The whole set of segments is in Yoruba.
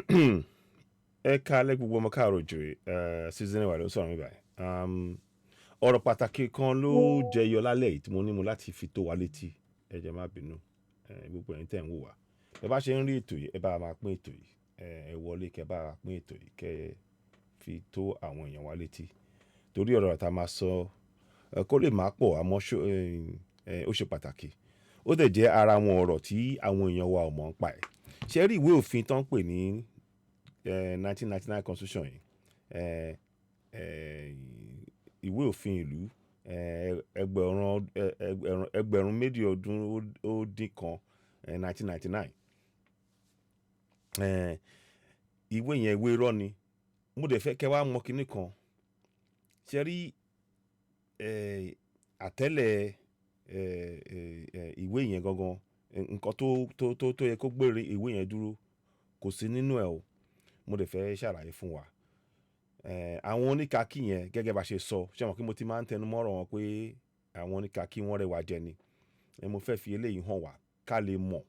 Ẹ káalẹ́, gbogbo ọmọ káàárọ̀ oòjíire. Season wà ló ń sọ̀rọ̀ mi báyìí. Ọ̀rọ̀ pàtàkì kan ló jẹyọ lálẹ́ yìí tí mo ní mo láti fi tó wa létí. Ẹ jẹ́ má bínú, gbogbo ẹ̀yin tẹ̀ ń wò wá. Ẹ bá ṣe ń rí ètò yìí, ẹ bá wa máa pín ètò yìí. Ẹ wọlé, kẹ́ bá wa pín ètò yìí, kẹ́ fi tó àwọn èèyàn wa létí. Torí ọ̀rọ̀ tá a máa sọ kó lè máa pọ̀, àmọ́ ó ṣe pàtàkì. Ó dẹ̀ jẹ́ ara àwọn ọ̀rọ̀ tí àwọn èèyàn wa ò mọ̀ ń pa ẹ̀. Ṣé rí ìwé òfin tó ń pè ní 1999 Constitution yìí, ìwé òfin ìlú 2019, 1999, ìwé yẹn, ìwé irọ́ ni. Mo dẹ̀ fẹ́ kẹ́ wá mọ̀ kinní kan. Ṣé rí àtẹ́lẹ̀ ìwé yẹn gangan, nǹkan tó yẹ kó gbé ìwé yẹn dúró kò sí nínú ẹ̀ o. Mo dẹ̀ fẹ́ ṣàlàyé fún wa. Àwọn oníkakí yẹn, gẹ́gẹ́ bá ṣe sọ, ṣé mọ̀ pé mo ti máa ń tẹnu mọ́rọ̀ wọn pé àwọn oníkakí, wọ́n rẹwà jẹ ni. Mo fẹ́ fi eléyìí hàn wá ká lè mọ̀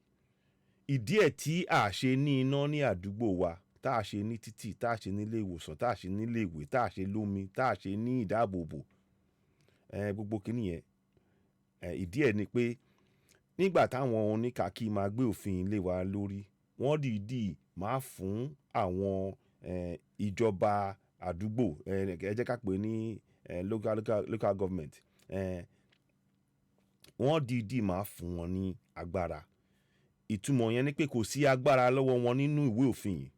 ìdí ẹ̀ tí a ṣe ní iná ní àdúgbò wa, tá a ṣe ní títì, tá a ṣe ní ilé ìwòsàn, tá a ṣe ní ilé ìwé, tá a ṣe lómi, tá a ṣe ní ìdáàbòbò, gbogbo kìíní yẹn. Ìdí ẹ̀ ni pé nígbà táwọn oníkakí máa gbé òfin lé wa lórí, wọ́n dìídì máa fún àwọn ìjọba àdúgbò, ẹ jẹ́ ká pè ní local government, wọ́n dìídì máa fún wọn ní agbára. Ìtumọ̀ yẹn ni pé kò sí agbára lọ́wọ́ wọn nínú ìwé òfin yìí.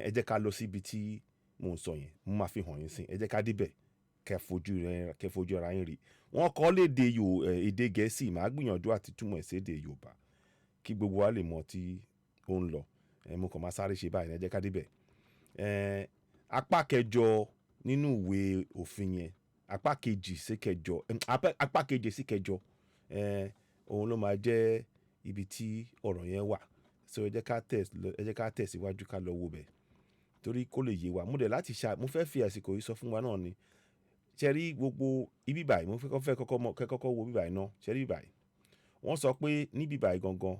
Ẹ jẹ́ ká lọ síbi tí mò ń sọ yẹn, mo máa fi hàn yín sí. Ẹ jẹ́ ká débẹ̀, kẹ́ fojú ara yín rí. Wọ́n kọ lédè èdè Gẹ̀ẹ́sì, màá gbìyànjú àti túmọ̀ ẹ̀ sí èdè Yorùbá kí gbogbo wa lè mọ̀ tí ó ń lọ. Mo kàn máa sáré ṣe báyìí. Ẹ jẹ́ ká débẹ̀. Apá kẹjọ nínú ìwé òfin yẹn, apá kejì sí kẹjọ, apá keje sí kẹjọ, òun ló máa jẹ́ ibi tí ọ̀rọ̀ yẹn wà. So ẹ jẹ́ ká tẹ̀ síwájú, ká lọ wo bẹ̀ torí kó lè yé wa. Mo dẹ̀ láti ṣá, mo fẹ́ fi àsìkò yìí sọ fún wa náà ni. Ṣé rí gbogbo ibi báyìí, mo fẹ́ kọ́kọ́ mọ̀, kẹ́ kọ́kọ́ wo ibi báyìí náà. Ṣé rí ibi báyìí? Wọ́n sọ pé níbí báyìí gangan,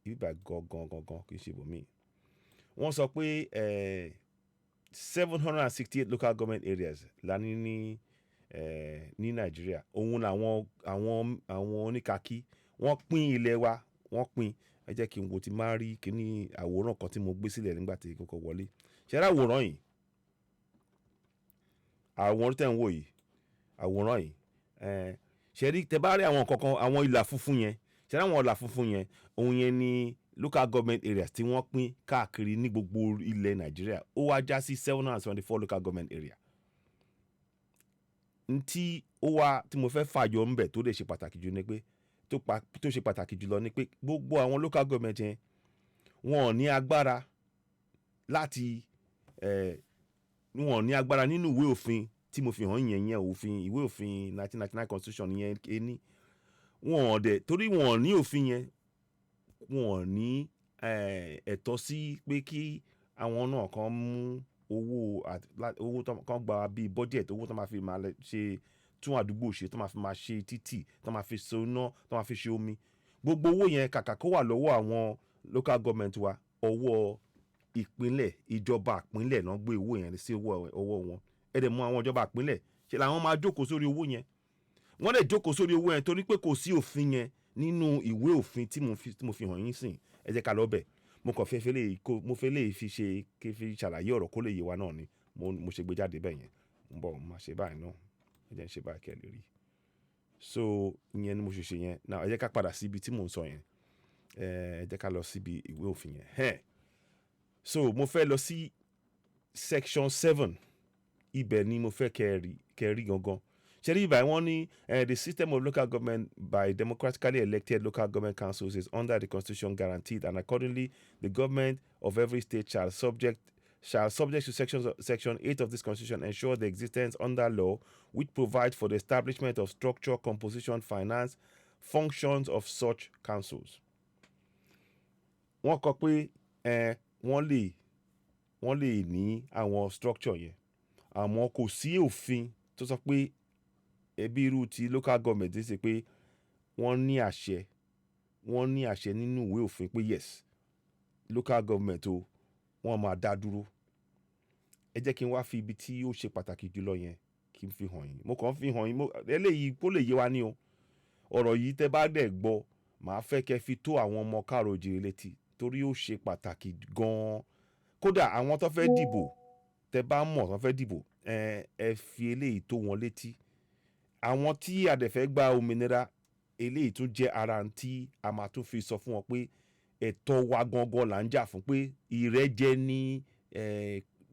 ibi báyìí gangan gangan, kì í ṣe ibòmíì. Wọ́n sọ pé 768 local government areas la ní Nàìjíríà. Òun làwọn àwọn oníkakí wọ́n pín ilẹ̀ wa, wọ́n pín. Ẹ jẹ́ kí n wo ti máa rí kíní àwòrán kan tí mo gbé sílẹ̀ nígbà tí kọ́kọ́ wọlé. Ṣé rí àwòrán yìí? Àwòrán tẹ̀ ń wò yìí, àwòrán yìí, ṣé rí, tẹ bá rí àwọn kankan, àwọn ìlà funfun yẹn, ṣé rí àwọn ìlà funfun yẹn, òun yẹn ní local government areas tí wọ́n pín káàkiri ní gbogbo ilẹ̀ Nàìjíríà. Ó wá já sí 774 local government area. Ntí ó wá tí mo fẹ́ fàyọ ńbẹ̀ tó lè ṣe pàtàkì jù ni pé tó ṣe pàtàkì jùlọ ni pé gbogbo àwọn local government yẹn, wọn ò ní agbára láti wọn ò ní agbára nínú ìwé òfin tí mo fi hàn yẹn òfin, ìwé òfin 1999 Constitution yẹn ení. Wọn ò dẹ̀, torí wọn ò ní òfin yẹn, wọn ò ní ẹ̀tọ́ sí pé kí àwọn náà kan mú owó, owó tó kan gba bíi budget, owó tó máa fi máa ṣe tún àdúgbò ṣe, tó máa fi máa ṣe títì, tó máa fi so iná, tó máa fi ṣe omi. Gbogbo owó yẹn, kàkà kó wà lọ́wọ́ àwọn local government wa, ọwọ́ ìpínlẹ̀, ìjọba ìpínlẹ̀ náà gbé owó yẹn sí ọwọ́ wọn. Ẹ dẹ̀ mú àwọn ìjọba ìpínlẹ̀ ṣe làwọn máa jókòó sórí owó yẹn. Wọ́n lè jókòó sórí owó yẹn torí pé kò sí òfin yẹn nínú ìwé òfin tí mo fi hàn yín sìn. Ẹ jẹ́ ká lọ bẹ̀. Mo kàn fẹ́ fẹ́ lè kó, mo fẹ́ lè fi ṣe kí fi ṣàlàyé ọ̀rọ̀ kó lè yé wa náà ni mo ṣe gbé jáde bẹ́ẹ̀ yẹn. Mo bọ̀, mo máa ṣe báyìí náà. Ẹ jẹ́ n ṣe báyìí kẹ́ ẹ lè rí. So ìyẹn ni mo ṣe ṣe yẹn. Now, ẹ jẹ́ ká padà sí ibi tí mò ń sọ yẹn. Ẹ jẹ́ ká lọ síbi ìwé òfin yẹn. So mo fẹ́ lọ sí section 7. Ibẹ̀ ni mo fẹ́ kẹ́ ẹ rí gangan. Ṣé rí ibà, wọ́n ní the system of local government by democratically elected local government councils is under the Constitution guaranteed, and accordingly the government of every state shall, subject to section 8 of this Constitution, ensure the existence under law which provides for the establishment of structure, composition, finance, functions of such councils. Wọ́n kọ pé wọ́n lè ní àwọn structure yẹn, àmọ́ kò sí òfin tó sọ pé ẹbí irú ti local government ṣe pé wọ́n ní àṣẹ nínú ìwé òfin pé yes, local government o. Wọ́n máa dá dúró. Ẹ jẹ́ kí n wá fi ibi tí ó ṣe pàtàkì jùlọ yẹn kí n fi hàn yín. Mo kàn ń fi hàn yín eléyìí kó lè yé wa ní o. Ọ̀rọ̀ yìí, tẹ́ bá dẹ̀ gbọ́, màá fẹ́ kẹ́ fi tó àwọn ọmọ káàrọ̀ oòjíire létí, torí ó ṣe pàtàkì gan-an. Kódà àwọn tó fẹ́ dìbò, tẹ́ bá mọ̀ tó fẹ́ dìbò, ẹ fi eléyìí tó wọn létí. Àwọn tí a dẹ̀ fẹ́ gba òmìnira, eléyìí tún jẹ́ ara tí a máa tún fi sọ fún wọn pé ẹ̀tọ́ wa gangan là ń jà fún, pé ìrẹ́jẹ ní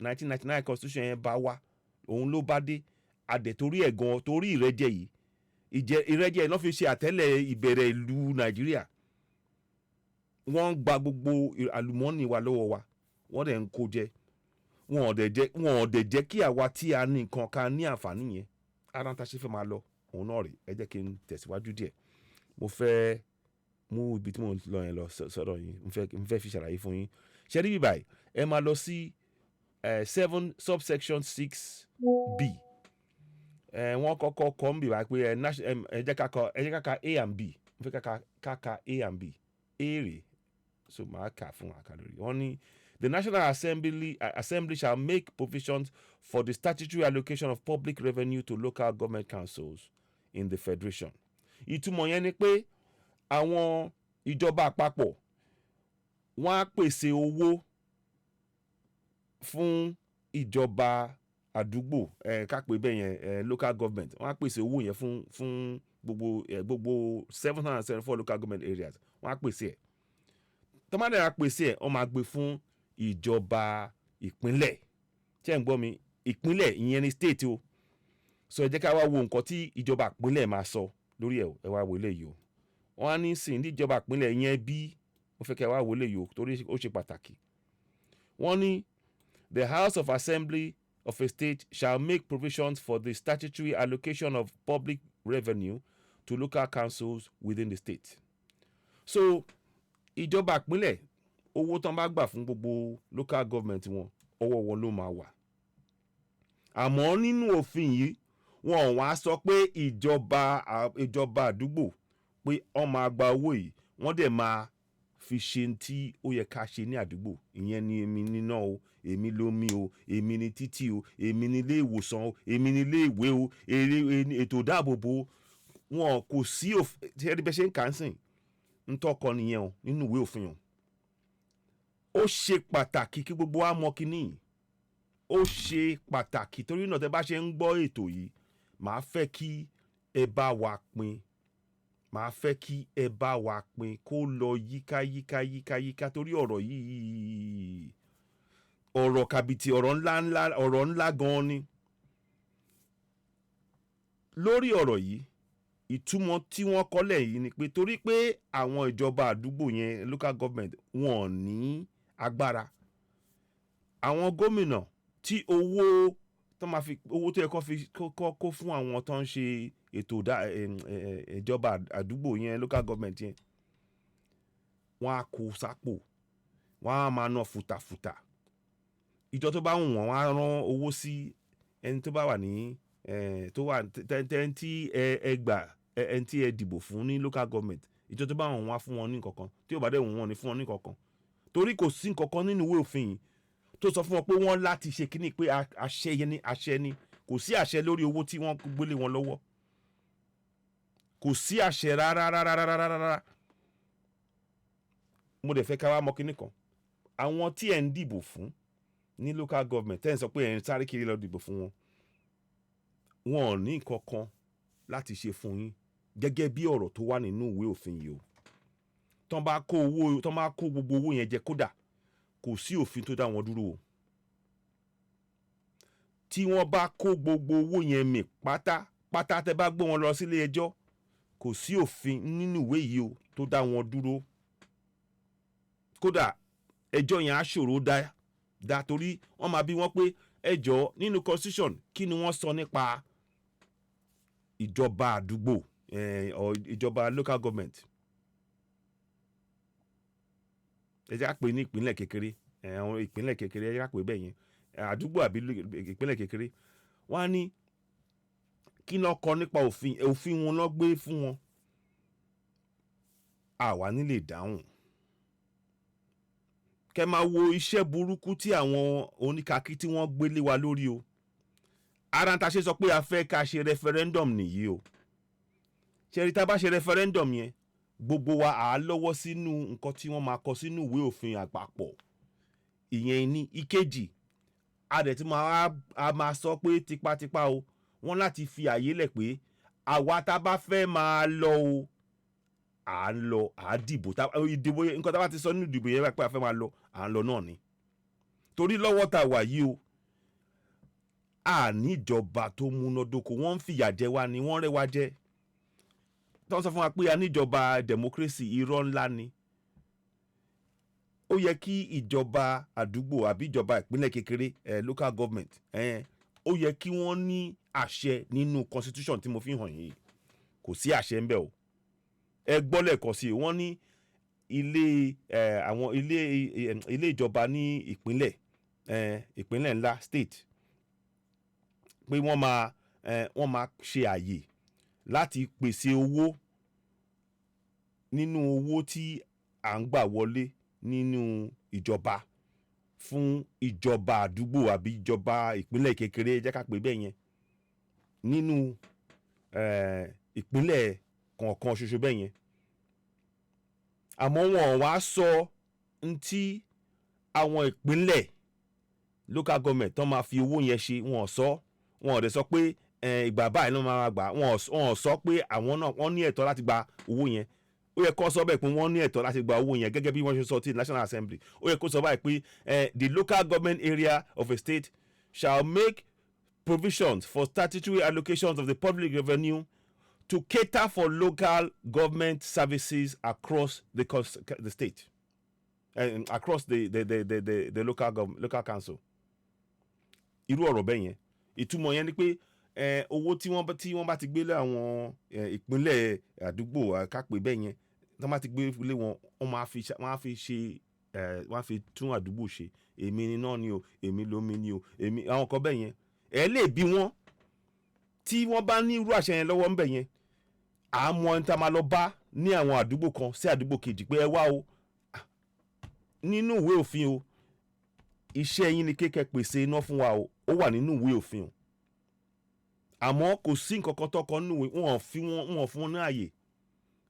1999 constitution yẹn bá wá, òun ló bá dé. A dẹ̀ torí ẹ̀ gan, torí ìrẹ́jẹ yìí, ìrẹ́jẹ yìí ló fi ṣe àtẹ́lẹ̀ ìbẹ̀rẹ̀ ìlú Nàìjíríà. Wọ́n ń gba gbogbo àlùmọ́ọ́nì wa lọ́wọ́ wa, wọ́n dẹ̀ ń kó jẹ. Wọn ò dẹ̀ jẹ́ kí àwa tí a ní nǹkan ká ní àǹfààní yẹn. Ara ta ṣe fẹ́ máa lọ òun náà rè. Ẹ jẹ́ kí n tẹ̀síwájú díẹ̀. Mo fẹ́ mú ibi tí mo ń lọ yẹn lọ sọ́dọ̀ yín. Mo fẹ́ fi ṣàlàyé fún yín. Ṣe rí bíbáyìí, ẹ máa lọ sí 7 subsection 6B. Wọ́n kọ́kọ́ kọ́ ń bì wá pé ẹ jẹ́ ká ka A and B. Mo fẹ́ ká ka A and B. A rè, so màá kà fún àkàlórí. Wọ́n ní, "The National Assembly shall make provisions for the statutory allocation of public revenue to local government councils in the federation." Ìtumọ̀ yẹn ni pé àwọn ìjọba àpapọ̀, wọ́n á pèsè owó fún ìjọba àdúgbò, ká pè bẹ́ẹ̀ yẹn, local government. Wọ́n á pèsè owó yẹn fún gbogbo 774 local government areas. Wọ́n á pèsè ẹ̀. Tọ́mọdé á pèsè ẹ̀, wọ́n máa gbé fún ìjọba ìpínlẹ̀. Tí ẹ̀ ń gbọ́ mi, ìpínlẹ̀ ìyẹn ní state o. So ẹ jẹ́ ká wá wo nǹkan tí ìjọba ìpínlẹ̀ máa sọ lórí ẹ̀ o. Ẹ wá wo eléyìí o. Wọ́n á ní sìn ní ìjọba ìpínlẹ̀ yẹn bí mo fẹ́ kẹ́ ẹ wá wo eléyìí o, torí ó ṣe pàtàkì. Wọ́n ní, "The House of Assembly of a state shall make provisions for the statutory allocation of public revenue to local councils within the state." So ìjọba ìpínlẹ̀, owó tán bá gbà fún gbogbo local government wọn, ọwọ́ wọn ló máa wà. Àmọ́ nínú òfin yìí, wọn ò wá sọ pé ìjọba àdúgbò pé wọ́n máa gba owó yìí, wọ́n dẹ̀ máa fi ṣe tí ó yẹ ká ṣe ní àdúgbò. Ìyẹn ni èmi níná o, èmi lómi o, èmi ní títì o, èmi ní ilé ìwòsàn o, èmi ní ilé ìwé o, ètò ìdáàbòbò. Wọn kò sí òfin tí ẹni bẹ́ẹ̀ ṣe ń kà á sìn ń tọkọ nìyẹn o nínú ìwé òfin o. Ó ṣe pàtàkì kí gbogbo wa mọ kínní yìí. Ó ṣe pàtàkì. Torí náà, tẹ́ bá ṣe ń gbọ́ ètò yìí, màá fẹ́ kí ẹ bá wa pín, màá fẹ́ kí ẹ bá wa pín kó lọ yíká yíká yíká yíká, torí ọ̀rọ̀ yìí, ọ̀rọ̀ kàbìtì, ọ̀rọ̀ ńlá ńlá, ọ̀rọ̀ ńlá gan-an ni. Lórí ọ̀rọ̀ yìí, ìtumọ̀ tí wọ́n kọ́lẹ̀ yìí ni pé torí pé àwọn ìjọba àdúgbò yẹn, local government, wọn ò ní agbára. Àwọn gómìnà tí owó tó máa fi owó tó yẹ kó fi kó fún àwọn tó ń ṣe ètò ìjọba àdúgbò yẹn, local government yẹn, wọ́n á kó sápò, wọ́n á máa ná fùtàfùtà. Ìjọ tó bá wù wọ́n, wọ́n á rán owó sí ẹni tó bá wà ní tó wà tẹ́ tí ẹ gbà, ẹni tí ẹ dìbò fún ní local government. Ìjọ tó bá wù wọ́n, á fún wọn ní nǹkankan. Tí ò bá dẹ̀ wù wọ́n, ní fún wọn ní nǹkankan, torí kò sí nǹkankan nínú ìwé òfin yìí tó sọ fún wọn pé wọ́n láti ṣe kíní, pé àṣẹ yẹn ní àṣẹ ni. Kò sí àṣẹ lórí owó tí wọ́n gbélé wọn lọ́wọ́. Kò sí àṣẹ rárá rárá rárá rárá. Mo dẹ̀ fẹ́ ká wá mọ kíní kan. Àwọn tí ẹ̀ ń dìbò fún ní local government, tẹ́ ẹ̀ ń sọ pé ẹ̀ ń sáré kiri lọ dìbò fún wọn, wọn ò ní nǹkan kan láti ṣe fún yín gẹ́gẹ́ bí ọ̀rọ̀ tó wà nínú ìwé òfin yìí o. Tán bá kó gbogbo owó yẹn jẹ, kódà kò sí òfin tó dá wọn dúró o. Tí wọ́n bá kó gbogbo owó yẹn mì pátápátá, tẹ́ bá gbé wọn lọ sílé ẹjọ́, kò sí òfin nínú ìwé yìí o tó dá wọn dúró. Kódà ẹjọ́ yẹn á ṣòro dá dá, torí wọ́n máa bí wọ́n pé ẹjọ́ nínú constitution, kí ni wọ́n sọ nípa ìjọba àdúgbò or ìjọba local government? Ẹ jẹ́ ká pè ní ìpínlẹ̀ kékeré, àwọn ìpínlẹ̀ kékeré, ẹ jẹ́ ká pè bẹ́ẹ̀ yẹn, àdúgbò àbí ìpínlẹ̀ kékeré. Wọ́n á ní kí ló kọ nípa òfin? Òfin wọn ló gbé fún wọn, àwa ní lè dáhùn. Kẹ́ máa wo iṣẹ́ burúkú tí àwọn oníkakí tí wọ́n gbé lé wa lórí o. Ara ta ṣe sọ pé a fẹ́ ká ṣe referendum nìyí o. Ṣe rí, tá a bá ṣe referendum yẹn, gbogbo wa à á lọ́wọ́ sínú nǹkan tí wọ́n máa kọ sínú ìwé òfin àpapọ̀. Ìyẹn ní ìkejì. A dẹ̀ tí máa a máa sọ pé tipátipá o, wọ́n láti fi àyè lẹ̀ pé àwa tá a bá fẹ́ máa lọ o, à ń lọ, à á dìbò. Tá ìdìbò yẹn, nǹkan tá a bá ti sọ nínú ìdìbò yẹn pé a fẹ́ máa lọ, à ń lọ náà ni. Torí lọ́wọ́ tá a wà yìí o, a níjọba tó múnádóko. Wọ́n ń fìyà jẹ wá ni, wọ́n rẹ́ wa jẹ. Tó ń sọ fún wa pé a níjọba democracy, irọ́ ńlá ni. Ó yẹ kí ìjọba àdúgbò àbí ìjọba ìpínlẹ̀ kékeré, local government, ó yẹ kí wọ́n ní àṣẹ nínú constitution tí mo fi hàn yìí. Kò sí àṣẹ ńbẹ̀ o. Ẹ gbọ́ lẹ́ẹ̀kan sí i, wọ́n ní ilé àwọn ilé ìjọba ní ìpínlẹ̀, ìpínlẹ̀ ńlá, state, pé wọ́n máa ṣe àyè láti pèsè owó nínú owó tí à ń gbà wọlé nínú ìjọba fún ìjọba àdúgbò àbí ìjọba ìpínlẹ̀ kékeré, jẹ́ ká pè bẹ́ẹ̀ yẹn, nínú ìpínlẹ̀ kọ̀ọ̀kan ṣoṣo bẹ́ẹ̀ yẹn. Àmọ́ wọn ò wá sọ ntí àwọn ìpínlẹ̀, local government, tó máa fi owó yẹn ṣe. Wọn ò sọ. Wọn ò dẹ̀ sọ pé ìgbà báyìí ló máa gbà. Wọn ò sọ pé àwọn náà wọ́n ní ẹ̀tọ́ láti gba owó yẹn. Ó yẹ kó sọ bẹ́ẹ̀ pé wọ́n ní ẹ̀tọ́ láti gba owó yẹn, gẹ́gẹ́ bí wọ́n ṣe sọ ti National Assembly. Ó yẹ kó sọ báyìí pé the local government area of a state shall make provisions for statutory allocations of the public revenue to cater for local government services across the state, across the local council. Irú ọ̀rọ̀ bẹ́ẹ̀ yẹn, ìtumọ̀ yẹn ni pé owó tí wọ́n bá ti gbé lé àwọn ìpínlẹ̀ àdúgbò, ká pè bẹ́ẹ̀ yẹn, tí wọ́n bá ti gbé lé wọn, wọ́n á fi ṣe wọ́n á fi tún àdúgbò ṣe. Èmi ni náà ni o, èmi lómi ni o, èmi àwọn kan bẹ́ẹ̀ yẹn. Ẹ lè bí wọ́n tí wọ́n bá ní irú àṣẹ yẹn lọ́wọ́ ńbẹ̀ yẹn, à á mọ ẹni tá a máa lọ bá ní àwọn àdúgbò kan sí àdúgbò kejì pé ẹ wá o, nínú ìwé òfin o, iṣẹ́ yín ni kékẹ́ pèsè iná fún wa o. Ó wà nínú ìwé òfin o. Àmọ́ kò sí nǹkan kan tọkọ nínú ìwé. Wọn ò fi wọn, wọn ò fún wọn ní àyè.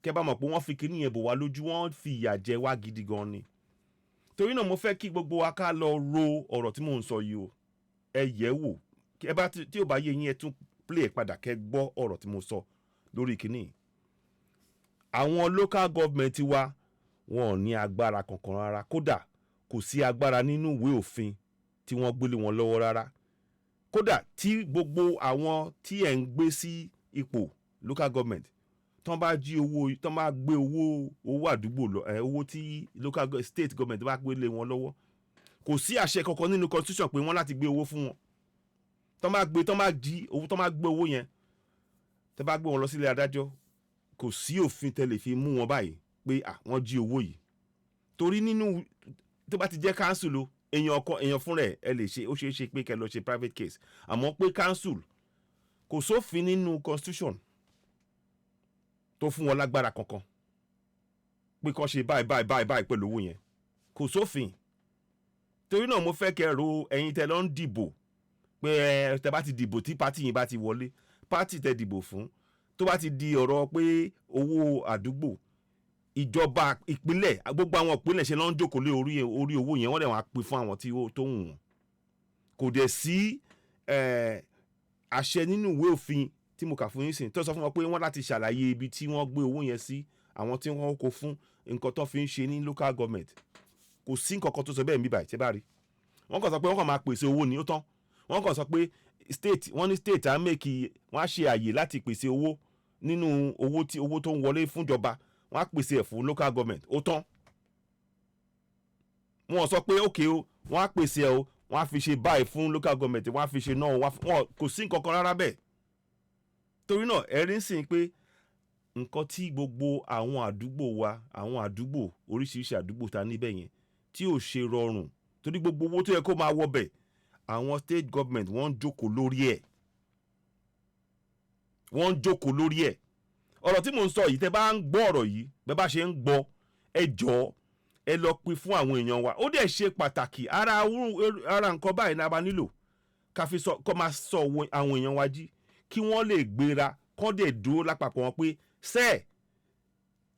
Kẹ́ bá mọ̀ pé wọ́n fi kíní yẹn bò wá lójú, wọ́n fi ìyà jẹ wá gidi gan ni. Torí náà, mo fẹ́ kí gbogbo wa ká lọ ro ọ̀rọ̀ tí mò ń sọ yìí o. Ẹ yẹ̀ wò. Ẹ bá tí ò bá yé yín, ẹ tún play ẹ̀ padà kẹ́ gbọ́ ọ̀rọ̀ tí mo sọ lórí kíní. Àwọn local government wa, wọn ò ní agbára kankan rárá. Kódà kò sí agbára nínú ìwé òfin tí wọ́n gbélé wọn lọ́wọ́ rárá. Kódà tí gbogbo àwọn tí ẹ̀ ń gbé sí ipò local government, tán bá jí owó, tán bá gbé owó àdúgbò lọ, owó tí state government bá gbé lé wọn lọ́wọ́, kò sí àṣẹ kankan nínú constitution pé wọ́n láti gbé owó fún wọn. Tán bá gbé, tán bá jí owó, tán bá gbé owó yẹn, tán bá gbé wọn lọ sílé adájọ́, kò sí òfin tẹ́ lè fi mú wọn báyìí pé à wọ́n jí owó yìí. Torí nínú tó bá ti jẹ́ council o, èèyàn ọkọ èèyàn fúnra ẹ̀, ẹ lè ṣe, ó ṣeé ṣe pé kẹ́ lọ ṣe private case. Àmọ́ pé council, kò sófin nínú constitution tó fún wọn lágbára kankan pé kó ṣe báyìí báyìí báyìí báyìí pẹ̀lú owó yẹn. Kò sófin. Torí náà, mo fẹ́ kẹ́ ro ẹ̀yin tẹ́ lọ ń dìbò pé ẹ tẹ́ bá ti dìbò, tí party yín bá ti wọlé, party tẹ́ dìbò fún, tó bá ti di ọ̀rọ̀ pé owó àdúgbò, ìjọba ìpínlẹ̀, gbogbo àwọn ìpínlẹ̀ ṣe ló ń jókòó lé orí owó yẹn. Wọ́n dẹ̀ wọ́n á pín fún àwọn tí ó tó wù wọ́n. Kò dẹ̀ sí àṣẹ nínú ìwé òfin tí mo kà fún yín sìn tó sọ fún wọn pé wọ́n láti ṣàlàyé ibi tí wọ́n gbé owó yẹn sí, àwọn tí wọ́n kó fún, nǹkan tó fi ń ṣe ní local government. Kò sí nǹkan kan tó sọ bẹ́ẹ̀ níbí báyìí. Tí bá rí, wọ́n kàn sọ pé wọ́n kàn máa pèsè owó ni, ó tán. Wọ́n kàn sọ pé state, wọ́n ní state á make, wọ́n á ṣe àyè láti pèsè owó nínú owó tí owó tó ń wọlé fúnjọba, wọ́n á pèsè ẹ̀ fún local government, ó tán. Wọ́n sọ pé okay o, wọ́n á pèsè ẹ̀ o, wọ́n á fi ṣe báyìí fún local government, wọ́n á fi ṣe náà, wọ́n kò sí nǹkan kan rárá bẹ́ẹ̀. Torí náà, ẹ rí sìn pé nǹkan tí gbogbo àwọn àdúgbò wa, àwọn àdúgbò, oríṣiríṣi àdúgbò ta níbẹ̀ yẹn, tí ò ṣe rọrùn, torí gbogbo owó tó yẹ kó máa wọbẹ̀, àwọn state government wọ́n ń jókòó lórí ẹ̀, wọ́n ń jókòó lórí ẹ̀. Ọ̀rọ̀ tí mò ń sọ yìí, tẹ́ bá ń gbọ́ ọ̀rọ̀ yìí, bẹ́ bá ṣe ń gbọ́, ẹ jọ̀ọ́, ẹ Ẹ lọ pin fún àwọn èèyàn wa. Ó dẹ̀ ṣe pàtàkì. Ara nǹkan báyìí náà bá nílò ká fi sọ kó máa sọ àwọn èèyàn wa jí, kí wọ́n lè gbéra, kán dẹ̀ dúró lápapọ̀ wọn pé sẹ́ẹ̀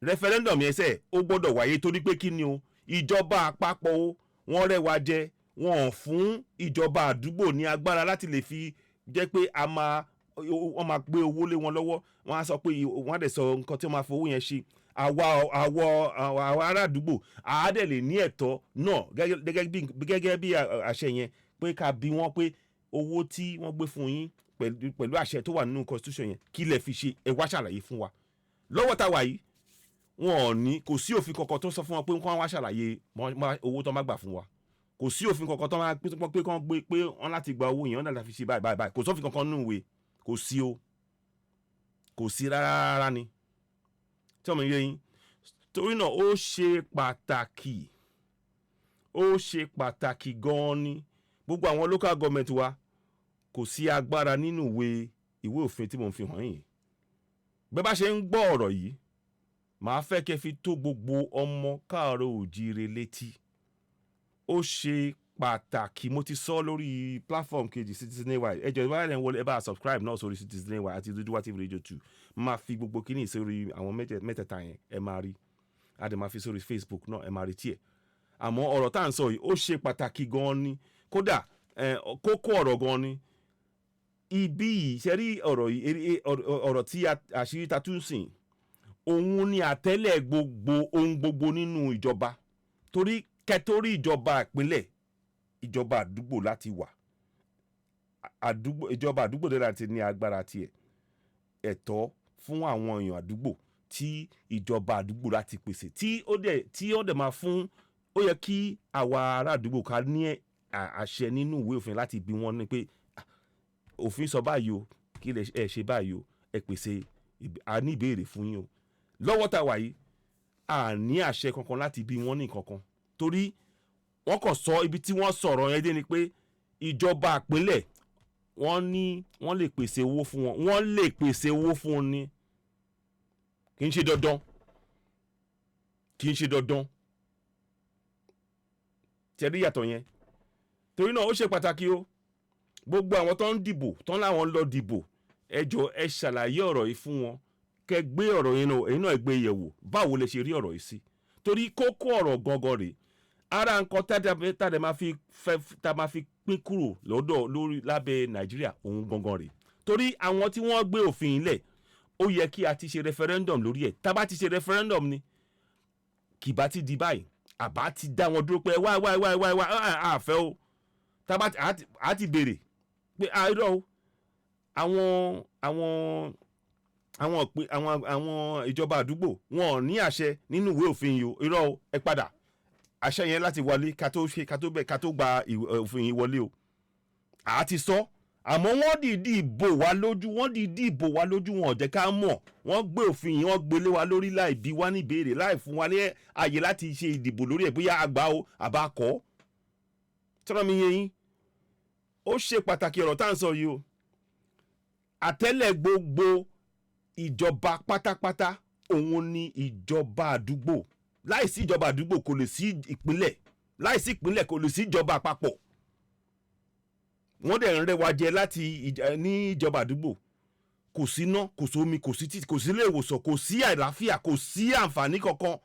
referendum yẹn sẹ́ẹ̀ ó gbọ́dọ̀ wáyé. Torí pé kí ni o? Ìjọba àpapọ̀ o, wọ́n rẹ́ wa jẹ. Wọn ò fún ìjọba àdúgbò ní agbára láti lè fi jẹ́ pé a máa wọ́n máa gbé owó lé wọn lọ́wọ́. Wọ́n á sọ pé wọ́n á dẹ̀ sọ nǹkan tí wọ́n máa fowó yẹn ṣe. Àwa ará àdúgbò àá dẹ̀ lè ní ẹ̀tọ́ náà gẹ́gẹ́ bí àṣẹ yẹn pé ká bi wọ́n pé owó tí wọ́n gbé fún yín pẹ̀lú àṣẹ tó wà nínú constitution yẹn, kí lẹ fi ṣe? Ẹ wá ṣàlàyé fún wa. Lọ́wọ́ tá a wà yìí, wọn ò ní, kò sí òfin kankan tó sọ fún wọn pé wọ́n wá ṣàlàyé owó tó má gbà fún wa. Kò sí òfin kankan tó máa pé kán gbé pé wọ́n láti gba owó yẹn, wọ́n láti fi ṣe báyìí báyìí báyìí. Kò sófin kankan nínú ìwé, kò sí o, kò sí rárá rárá ni tí ọmọ yẹn yín. Torí náà, ó ṣe pàtàkì, ó ṣe pàtàkì gan-an ni. Gbogbo àwọn local government wa, kò sí agbára nínú ìwé òfin tí mo ń fi hàn yín. Bẹ́ẹ̀ bá ṣe ń gbọ́ ọ̀rọ̀ yìí, màá fẹ́ kẹ́ fi tó gbogbo ọmọ káàárọ̀ òjíire létí. Ó ṣe pàtàkì. Mo ti sọ lórí platform kejì, Citizen AY. Ẹ jọ̀ọ́, ìbára ẹ̀ ń wọlé, ẹ bá subscribe náà sórí Citizen AY àti Odùduwà TV Radio 2. Máa fi gbogbo kíní sórí àwọn mẹ́tẹ̀ẹ̀ta yẹn, ẹ máa rí. A dẹ̀ máa fi sórí Facebook náà, ẹ máa rí tiẹ̀. Àmọ́ ọ̀rọ̀ tá à ń sọ yìí, ó ṣe pàtàkì gan-an ni. Kódà kókó ọ̀rọ̀ gan-an ni ibi yìí. Ṣe rí ọ̀rọ̀ yìí, ọ̀rọ̀ tí àṣírí ta tún sìn, òun ni àtẹ́lẹ̀ gbogbo ohun gbogbo nínú ìjọba. Torí kẹtórí ìjọba ìpínlẹ̀, ìjọba àdúgbò láti wà. Àdúgbò, ìjọba àdúgbò dé láti ní agbára tiẹ̀, ẹ̀tọ́ fún àwọn èèyàn àdúgbò tí ìjọba àdúgbò láti pèsè, tí ó dẹ̀ máa fún. Ó yẹ kí àwa ará àdúgbò ká ní àṣẹ nínú ìwé òfin láti bi wọ́n ní pé, "Ah, òfin sọ báyìí o, kí lẹ ẹ ṣe báyìí o? Ẹ pèsè a ní ìbéèrè fún yín o." Lọ́wọ́ tá a wà yìí, a ní àṣẹ kankan láti bi wọ́n ní kankan, torí wọ́n kàn sọ ibi tí wọ́n sọ̀rọ̀ yẹn dé ni pé ìjọba ìpínlẹ̀, wọ́n ní wọ́n lè pèsè owó fún wọn. Wọ́n lè pèsè owó fún wọn ní, kì í ṣe dandan, kì í ṣe dandan. Tẹ̀rí yàtọ̀ yẹn. Torí náà, ó ṣe pàtàkì o. Gbogbo àwọn tó ń dìbò, tó ń láwọn lọ dìbò, ẹ jọ̀ọ́, ẹ ṣàlàyé ọ̀rọ̀ yìí fún wọn. Kẹ́ gbé ọ̀rọ̀ yẹn náà, èyí náà gbé yẹ̀wò. Báwo lè ṣe rí ọ̀rọ̀ yìí sí? Torí kókó ọ̀rọ̀ gangan rèé. Ara nǹkan tádẹ máa fi fẹ́ tá máa fi pín kúrò lọ́dọ̀ lórí lábẹ́ Nàìjíríà, òun gangan rèé. Torí àwọn tí wọ́n gbé òfin ilẹ̀, ó yẹ kí a ti ṣe referendum lórí ẹ̀. Tá bá ti ṣe referendum ni, kì bá ti di báyìí. Àbá ti dá wọn dúró pé wá wá wá wá wá, àfẹ́ o. Tá bá a ti béèrè pé àìrọ̀ o, àwọn ìpín àwọn ìjọba àdúgbò, wọn ò ní àṣẹ nínú ìwé òfin yìí o. Irọ́ o, ẹ padà àṣẹ yẹn láti wọlé ká tó ṣe ká tó bẹ̀ ká tó gba òfin yìí wọlé o. Àá ti sọ, àmọ́ wọ́n dìídì bò wá lójú, wọ́n dìídì bò wá lójú, wọn ò jẹ́ ká mọ̀. Wọ́n gbé òfin yìí, wọ́n gbélé wa lórí láì bí wá ní ìbéèrè, láì fún wa ní àyè láti ṣe ìdìbò lórí ẹ̀, bóyá àgbà o àbá kọ́. Tọ́lá mi yé yín. Ó ṣe pàtàkì ọ̀rọ̀ tá à ń sọ yìí o. Àtẹ́lẹ̀ gbogbo ìjọba pátápátá, òun ni ìjọba àdúgbò. Láìsí ìjọba àdúgbò, kò lè sí ìpínlẹ̀. Láìsí ìpínlẹ̀, kò lè sí ìjọba àpapọ̀. Wọ́n dẹ̀ ń rẹ́ wa jẹ láti ní ìjọba àdúgbò. Kò sí iná, kò sómi, kò sí títì, kò sí ilé ìwòsàn, kò sí àlàáfíà, kò sí àǹfààní kankan.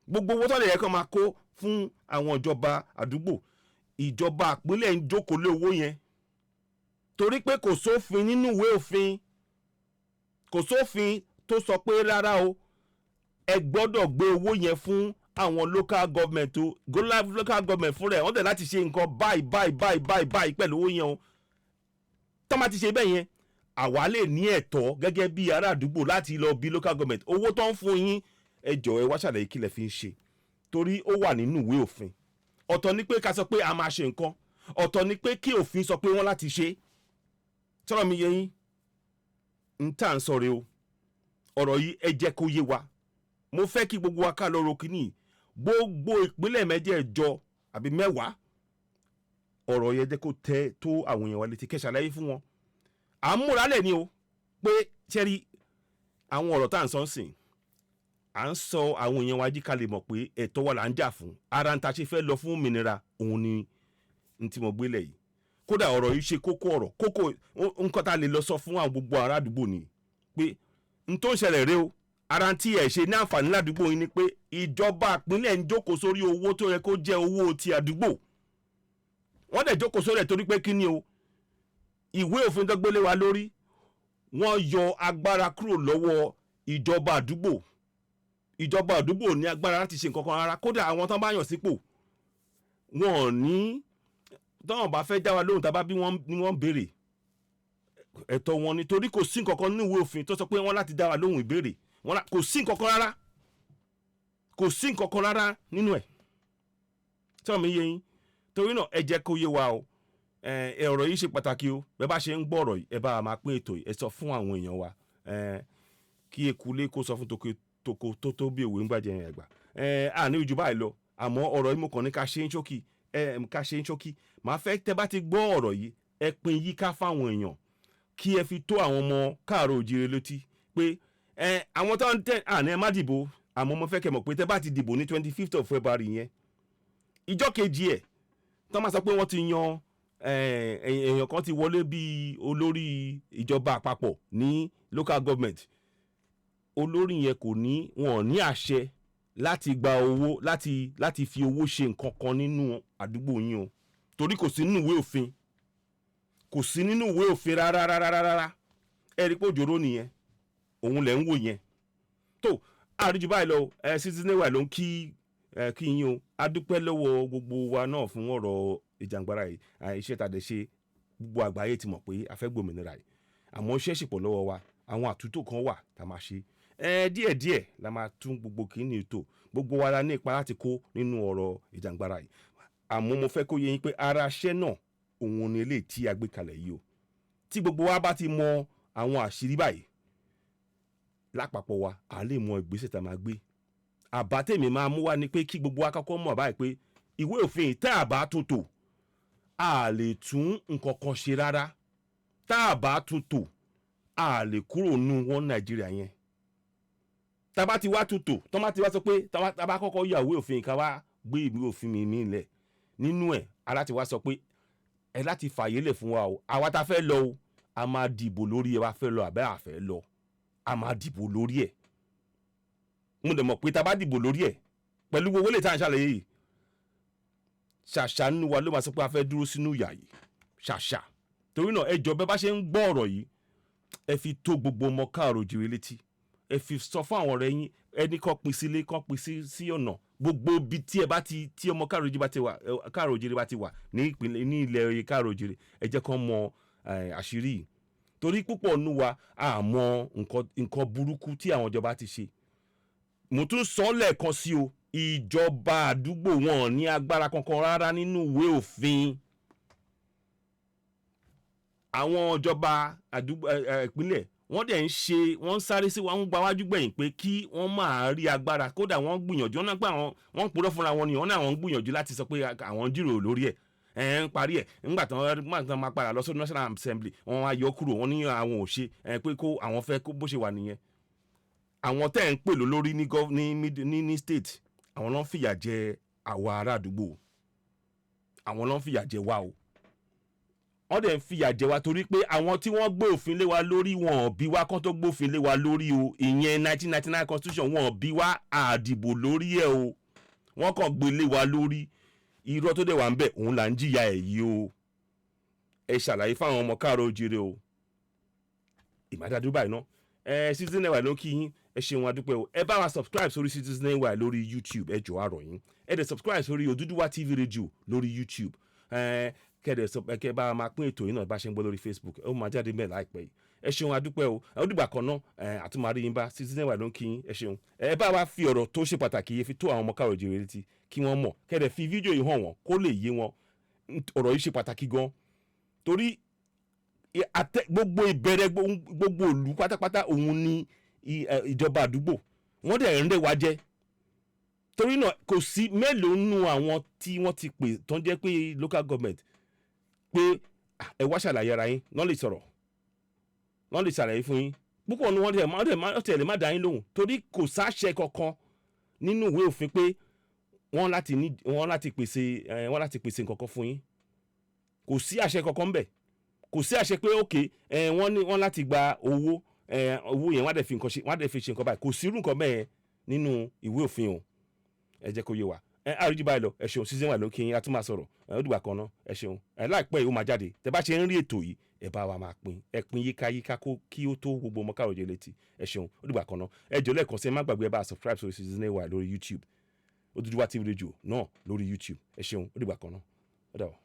Gbogbo owó tó lè yẹ kó máa kó fún àwọn ìjọba àdúgbò, ìjọba ìpínlẹ̀ ń jókòó lé owó yẹn, torí pé kò sófin nínú ìwé òfin, kò sófin tó sọ pé rárá o, ẹ gbọ́dọ̀ gbé owó yẹn fún àwọn local government o. Local government fúnra ẹ̀, wọ́n tẹ̀ láti ṣe nǹkan báyìí báyìí báyìí báyìí báyìí pẹ̀lú owó yẹn o. Tó máa ti ṣe bẹ́ẹ̀ yẹn, àwa lè ní ẹ̀tọ́ gẹ́gẹ́ bí ará àdúgbò láti lọ bí local government, owó tó ń fún yín, ẹ jọ̀ọ́, ẹ wá ṣàlàyé kí lẹ fi ń ṣe, torí ó wà nínú ìwé òfin. Ọ̀tọ̀ ni pé ká sọ pé a máa ṣe nǹkan, ọ̀tọ̀ ni pé kí òfin sọ pé wọ́n láti ṣe. Tọ́rọ̀ mi yé yín? N tá à ń sọ rèé o. Ọ̀rọ̀ yìí, ẹ jẹ́ kó yé wa. Mo fẹ́ kí gbogbo wa ká lọ ro kínní. Gbogbo ìpínlẹ̀ mẹ́jẹ̀ẹ̀jọ àbí 10, ọ̀rọ̀ yẹn, jẹ́ kó tẹ́ tó àwọn èèyàn wa létí, kẹ́ ṣàlàyé fún wọn. À ń múra lẹ̀ ni o pé ṣẹ́rí àwọn ọ̀rọ̀ tá à ń sọ ń sìn. À ń sọ àwọn èèyàn wa jí ká lè mọ̀ pé ẹ̀tọ́ wa là ń jà fún. Ara ń ta ṣe fẹ́ lọ fún òmìnira òun ni n tí mo gbélé yìí. Kódà ọ̀rọ̀ yìí ṣe kókó, ọ̀rọ̀ kókó nǹkan tá a lè lọ sọ fún àwọn gbogbo ará àdúgbò ni pé n tó ń ṣẹlẹ̀ rèé o. Ara tí ẹ̀ ṣe ní àǹfààní ládùúgbò yín ni pé ìjọba ìpínlẹ̀ ń jókòó sórí owó tó yẹ kó jẹ́ owó ti àdúgbò. Wọ́n dẹ̀ jókòó sórí ẹ̀ torí pé kí ni o? Ìwé òfin tó gbélé wa lórí, wọ́n yọ agbára kúrò lọ́wọ́ ìjọba àdúgbò. Ìjọba àdúgbò ní agbára láti ṣe nǹkan kan rárá. Kódà àwọn tán bá yàn sípò, wọn ò ní, táwọn bá fẹ́ dá wa lóhùn, tá a bá bí wọ́n ní wọ́n béèrè, ẹ̀tọ́ wọn ni, torí kò sí nǹkan kan nínú ìwé òfin tó sọ pé wọ́n láti dá wa lóhùn ìbéèrè wọn. Kò sí nǹkan kan rárá, kò sí nǹkan kan rárá nínú ẹ̀ tí wọ́n mi yé yín. Torí náà, ẹ jẹ́ kó yé wa o. Ẹ ọ̀rọ̀ yìí ṣe pàtàkì o. Bẹ́ẹ̀ bá ṣe ń gbọ́ ọ̀rọ̀ yìí, ẹ bá máa pín ètò yìí, ẹ sọ fún àwọn èèyàn wa, kí ekulé kó sọ fún toko tó tó bí òwe ń gbàjẹ́ yẹn ẹ̀gbà. À ní ojú báyìí lọ, àmọ́ ọ̀rọ̀ yìí, mo kàn ní ká ṣe ń ṣókí, ká ṣe ń ṣókí. Màá fẹ́ tẹ́ bá ti gbọ́ ọ̀rọ̀ yìí, ẹ pín yíká fáwọn èèyàn, kí ẹ fi tó àwọn ọmọ káàárọ̀ òjìrè létí pé ẹ àwọn tó ń tẹ àná, ẹ má dìbò, àmọ́ mo fẹ́ kẹ́ mọ̀ pé tẹ́ bá ti dìbò ní 25th of February yẹn, ìjọ́ kejì ẹ̀ tó máa sọ pé wọ́n ti yan èèyàn kan ti wọlé bíi olórí ìjọba àpapọ̀ ní local government, olórí yẹn kò ní, wọn ò ní àṣẹ láti gba owó, láti fi owó ṣe nǹkan kan nínú àdúgbò yín o, torí kò sí nínú ìwé òfin, kò sí nínú ìwé òfin rárá rárá rárá. Ẹ rí pé òjòrò nìyẹn, òun lẹ̀ ń wò yẹn. Tó àríjù báyìí lọ. Ẹ Citizen AY ló ń kí ẹ kí yín o. A dúpẹ́ lọ́wọ́ gbogbo wa náà fún ọ̀rọ̀ ìjàngbara yìí. Iṣẹ́ tá a dẹ̀ ṣe, gbogbo àgbáyé ti mọ̀ pé a fẹ́ gbòmìnira yìí, àmọ́ iṣẹ́ sì pọ̀ lọ́wọ́ wa. Àwọn àtúntò kan wà tá a máa ṣe. Ẹ díẹ̀díẹ̀ la máa tún gbogbo kìíní ètò. Gbogbo wa la ní ipa láti kó nínú ọ̀rọ̀ ìjàngbara yìí, àmọ́ mo fẹ́ kó yé yín pé ara iṣẹ́ náà òun ni eléyìí tí a gbé kalẹ̀ yìí o. Tí gbogbo wa bá ti mọ àwọn àṣírí báyìí lápapọ̀ wa, à lè mọ ìgbésẹ̀ tá a máa gbé. Àbá tèmi máa mú wá ni pé kí gbogbo wa kọ́kọ́ mọ̀ báyìí pé ìwé òfin tá a bá tún tò, a lè tún nǹkan kan ṣe rárá. Tá a bá tún tò, a lè kúrò nù wọn Nàìjíríà yẹn. Tá a bá ti wá tún tò, tó bá ti wá sọ pé tá a bá kọ́kọ́ yọ ìwé òfin, ká wá gbé ìwé òfin mi nílẹ̀ nínú ẹ̀, aláti wá sọ pé ẹ láti fààyè lẹ̀ fún wa o. Àwa tá a fẹ́ lọ o, a máa dìbò lórí ẹ, wá fẹ́ lọ àbẹ́ àfẹ́ lọ, a máa dìbò lórí ẹ̀. Mo dẹ̀ mọ̀ pé tá a bá dìbò lórí ẹ̀ pẹ̀lú gbogbo lè tá à ń ṣàlàyé yìí, ṣàṣà nínú wa ló máa sọ pé a fẹ́ dúró sínú ìyà yìí, ṣàṣà. Torí náà, ẹ jọ̀ọ́, bẹ́ẹ̀ bá ṣe ń gbọ́ ọ̀rọ̀ yìí, ẹ fi tó gbogbo ọmọ káàrọ̀ òjìrè létí, ẹ fi sọ fún àwọn ọ̀rẹ́ yín, ẹni kọ́ pin sílé, kọ́ pin sí ọ̀nà gbogbo ibi tí ẹ bá ti tí ọmọ káàrọ̀ òjìrè bá ti wà, káàrọ̀ òjìrè bá ti wà ní ìpínlẹ̀, ní ilẹ̀ káàrọ̀ òjìrè, ẹ jẹ́ kán mọ àṣírí yìí, torí púpọ̀ nù wa àmọ́ nǹkan burúkú tí àwọn ìjọba ti ṣe. Mo tún sọ lẹ́ẹ̀kan sí o, ìjọba àdúgbò wọn ò ní agbára kankan rárá nínú ìwé òfin. Àwọn ìjọba àdúgbò ìpínlẹ̀, wọ́n dẹ̀ ń ṣe, wọ́n ń sáré sí, wọ́n ń gba wájú gbẹ̀yìn pé kí wọ́n máa rí agbára. Kódà wọ́n gbìyànjú, wọ́n náà pé àwọn wọ́n ń purọ́ fúnra wọn ni, wọ́n ní àwọn ń gbìyànjú láti sọ pé àwọn ń jíròrò lórí ẹ̀, ẹ̀ ń parí ẹ̀. Ńgbà tí wọ́n máa padà lọ sórí National Assembly, wọ́n á yọ kúrò. Wọ́n ní àwọn ò ṣe ẹ̀ pé kó àwọn fẹ́ kó bó ṣe wà nìyẹn. Àwọn tẹ́ ẹ̀ ń pè lólórí ní gov ní ní ní state, àwọn ló ń fìyà jẹ àwa ará àdúgbò, àwọn ló ń fìyà jẹ wá o. Wọ́n dẹ̀ ń fìyà jẹ wá torí pé àwọn tí wọ́n gbé òfin lé wa lórí, wọn ò bí wá kán tó gbófin lé wa lórí o. Ìyẹn 1999 constitution, wọn ò bí wá, àdìbò lórí ẹ̀ o, wọ́n kàn gbé lé wa lórí. Irọ́ tó dẹ̀ wà ń bẹ̀, òun là ń jìyà ẹ̀ yìí o. Ẹ ṣàlàyé fáwọn ọmọ káàárọ̀ oòjíire o. Ìmọ̀dájú báyìí ná. Ẹ Citizen AY ló ń kí yín. Ẹ ṣeun, adúpẹ́ o. Ẹ bá wa subscribe sórí Citizen AY lórí YouTube, ẹ jọ̀ọ́, àrọ̀ yín. Ẹ dẹ̀ subscribe sórí Odùduwà TV Radio lórí YouTube. Ẹ kẹ́dẹ̀ sọ ẹ kẹ́ bá a máa pín ètò yìí náà bá ṣe ń gbọ́ lórí Facebook, ó máa jáde mẹ́ẹ̀ láìpẹ́ yìí. Ẹ ṣeun, adúpẹ́ o. Ẹ ó dìgbà kan náà, ẹ àtúmọ̀rí yín bá. Citizen AY ló ń kí yín. Ẹ ṣeun. Ẹ bá wa fi ọ̀rọ̀ tó ṣe pàtàkì yìí fi tó àwọn ọmọ káàrọ̀ òjìrè létí kí wọ́n mọ̀. Kẹ́dẹ̀ fi fídíò yìí hàn wọ́n kó lè yé wọn. Ọ̀rọ̀ yìí ṣe pàtàkì gan, torí gbogbo ìbẹ̀rẹ̀ gbogbo ìlú pátápátá òun ni ìjọba àdúgbò. Wọ́n dẹ̀ ń rẹ́ wa jẹ. Torí náà, kò sí mélòó nù àwọn tí wọ́n ti pè tó ń jẹ́ pé local government pé, "Ah, ẹ wá ṣàlàyé ara yín," lọ́n lè sọ̀rọ̀, lọ́n lè ṣàlàyé fún yín. Púpọ̀ ní wọ́n dẹ̀ lè má dá yín lóhùn, torí kò sáṣẹ kankan nínú ìwé òfin pé wọ́n láti pèsè nǹkan kan fún yín. Kò sí àṣẹ kankan ńbẹ̀. Kò sí àṣẹ pé ok, wọ́n ní wọ́n láti gba owó, owó yẹn, wọ́n á dẹ̀ fi ṣe nǹkan báyìí. Kò sí irú nǹkan bẹ́ẹ̀ nínú ìwé òfin o. Ẹ jẹ́ kó yé wa. Ẹ àríjì báyìí lọ. Ẹ ṣeun. Season one ló kí yín. A tún máa sọ̀rọ̀. Ẹ ó dìgbà kan náà. Ẹ ṣeun. Ẹ láìpẹ́ yìí, ó máa jáde. Tẹ bá ṣe ń rí ètò yìí, ẹ bá wa máa pín, ẹ pín yíkáyíká kó kí ó tó gbogbo ọmọ káàròjẹ létí. Ẹ ṣeun, ó dìgbà kan náà. Ẹ jọ̀ọ́, lẹ́ẹ̀kan sí, ẹ má gbàgbé, ẹ bá subscribe sórí Season AY lórí YouTube, Odùduwà TV Radio náà lórí YouTube. Ẹ ṣeun, ó dìgbà kan náà, ó dàbọ̀.